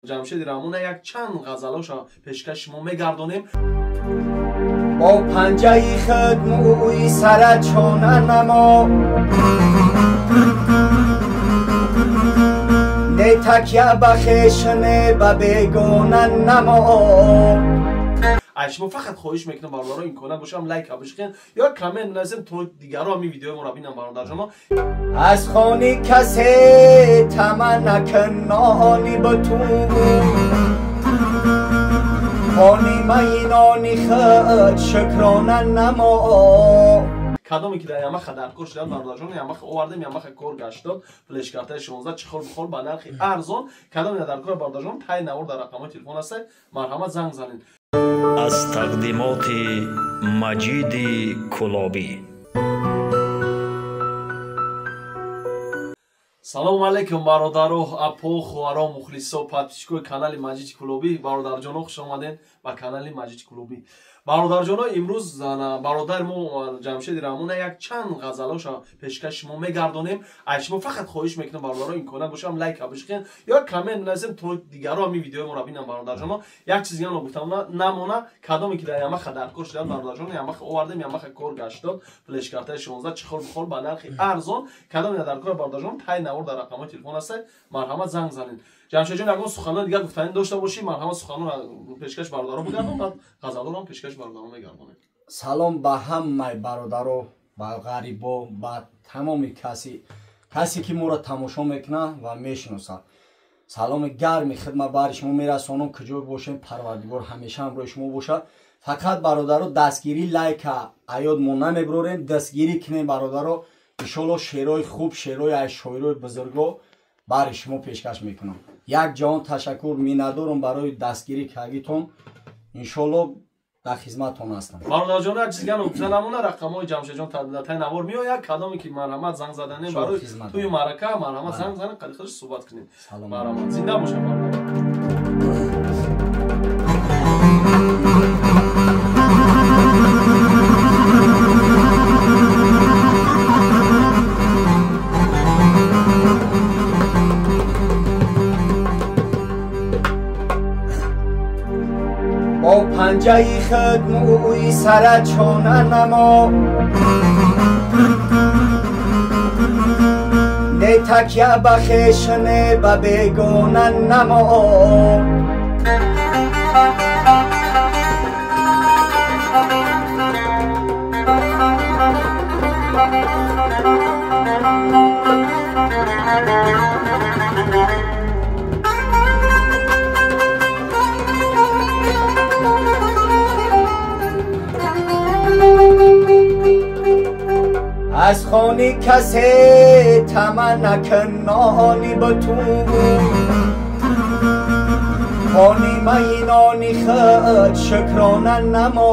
Ҷамшеди Раҳмона як чанд ғазалоша пешкаш шумо мегардонем. Бо панҷаи худ мӯи сарат шона намо, не такя ба хеш, не ба бегона намо. Ай шумо фақат хоҳиш мекунам, бародаро, имконат бошам лайк бишкин ё коммент назем, то дигаро ҳамин видеои моро бинам, бародарҷоно. Аз хони касе тама накун нони бутун, хони майнони худ шукрона намо. Кадоме ки дар ямаха даркор шуданд, бародарҷон, ямаха овардем, ямаха кор гашт дод, флешкартаи 16 чихор бихор ба нархи арзон. Кадоме даркор, бародарҷон, тай навор дар рақамҳои телефон ҳаст, марҳамат занг занед. Аз тақдимоти Маҷиди Кулобӣ. Салому алайкум, бародаро, апо, хоҳаро, мухлисо, подписчикои канали Маҷиди Кулобӣ. Бародарҷоно, хуш омадед ба канали Маҷиди Кулобӣ. Бародарҷоно, имрӯз бародари мо Ҷамшеди Раҳмона як чанд ғазалоша пешкаш шумо мегардонем. Ай шумо фақат хоҳиш мекунам, бародаро, имконат бошам лайк бишкин ё коммент назем, то дигаро ҳамин видеои моро бинам, бародарҷоно. Як чиз дига ногуфтам намона, кадоме ки дар ямаха даркор шуданд, бародарҷоно, ямаха овардем, ямаха кор гашт дод, флешкартаи 16 чихор бихор ба нархи арзон. Кадоме даркор, бародарҷон, тай навор дар рақамҳои телефон ҳаст, марҳамат занг занед. Ҷамшедҷон, ягон суханои дигар гуфтанӣ дошта бошӣ, марҳамат суханонро пешкаш бародаро бигардон, баъд ғазалоро пешкаш бародаро мегардонем. Салом ба ҳамаи бародаро, ба ғарибо, ба тамоми касе ки моро тамошо мекунад ва мешиносад. Саломи гарми хидмат бари шумо мерасонам, куҷо бошем, Парвардигор ҳамеша ҳамроҳи шумо бошад. Фақат бародаро, дастгирӣ лайка аёд мо намеброрем, дастгирӣ кунем бародаро. Иншолло шеърҳои хуб, шеърҳои аз шоирои бузурго бари шумо пешкаш мекунам. Як ҷаҳон ташаккур миннатдорам барои дастгирӣ кардагитон. Иншолло дар хизматтон ҳастам. Бародарҷон, як чиз дига ногуфта намона, рақамҳои Ҷамшедҷон дар таи навор меояд. Кадоме ки марҳамат занг заданем барои тӯи маърака, марҳамат занг занем, қадри худаш суҳбат кунем. Марҳамат, зинда бошед, бародар. Бо панҷаи худ мӯи сарат шона намо, не такя ба хеш, не ба бегона намо. Аз хони касе тама накун нони бутун, хони майнони худ шукрона намо.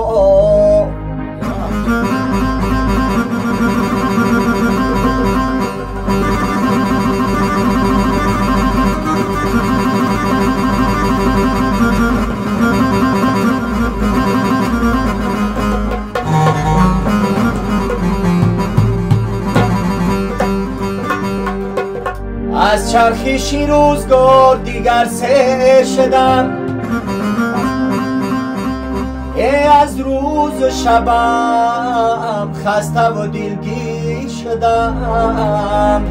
Аз чархиши рӯзгор дигар сер шудам, э аз рӯзу шабам хаставу дилгир шудам.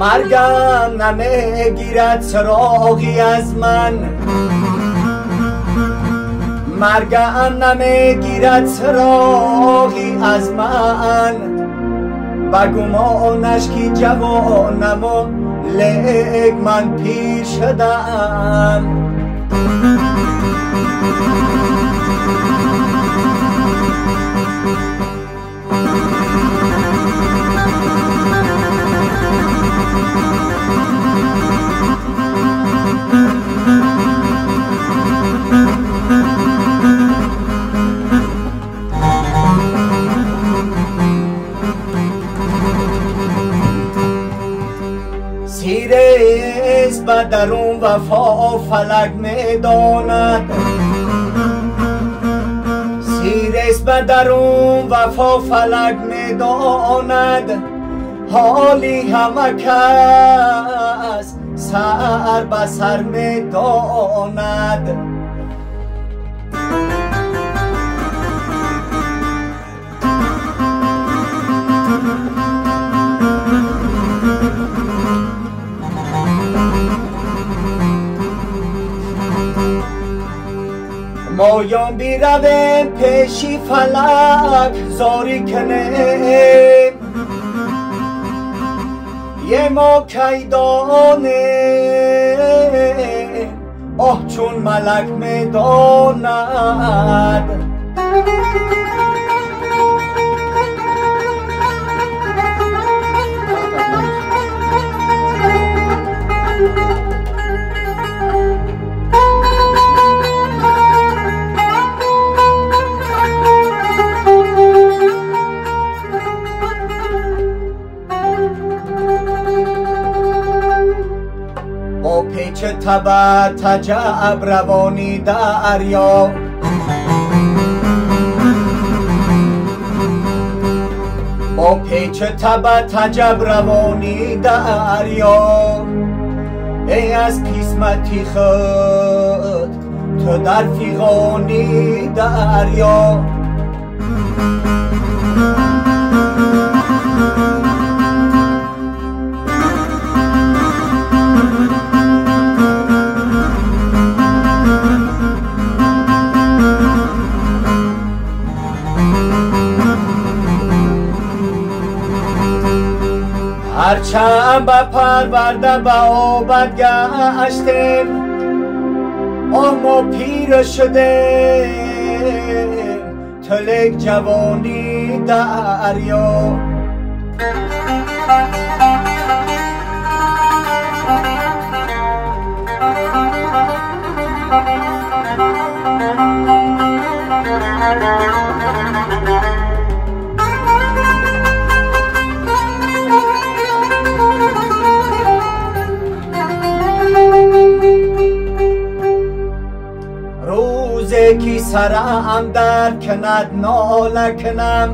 Маргам намегирад сироғи аз ман, маргам намегирад сироғи аз ман. Ба гумонаш ки ҷавонаму лек ман пир шудам. дарун вафо фалак медонад сирес ба дарун вафо фалак медонад ҳоли ҳама кас сар ба сар медонад. مایان بیرویم پیشی فلک زاری کنیم یه ما کی دانیم آه چون ملک میداند. با پیچ تبر تجعب روانی دریا با پیچ تبر تجعب روانی دریا ای از قسمتی خود تو در فیغانی دریا. هرچند به پرورده به آبد گشتیم آه ما پیر شدیم تلک جوانی دریا. روزی که سرم در کند ناله کنم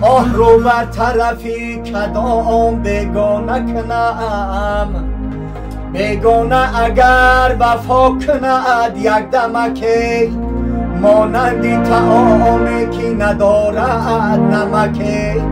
آه رو بر طرفی کدام بیگانه کنم بیگانه اگر وفا کند یک دمکی مانندی طعامی که ندارد نمکی.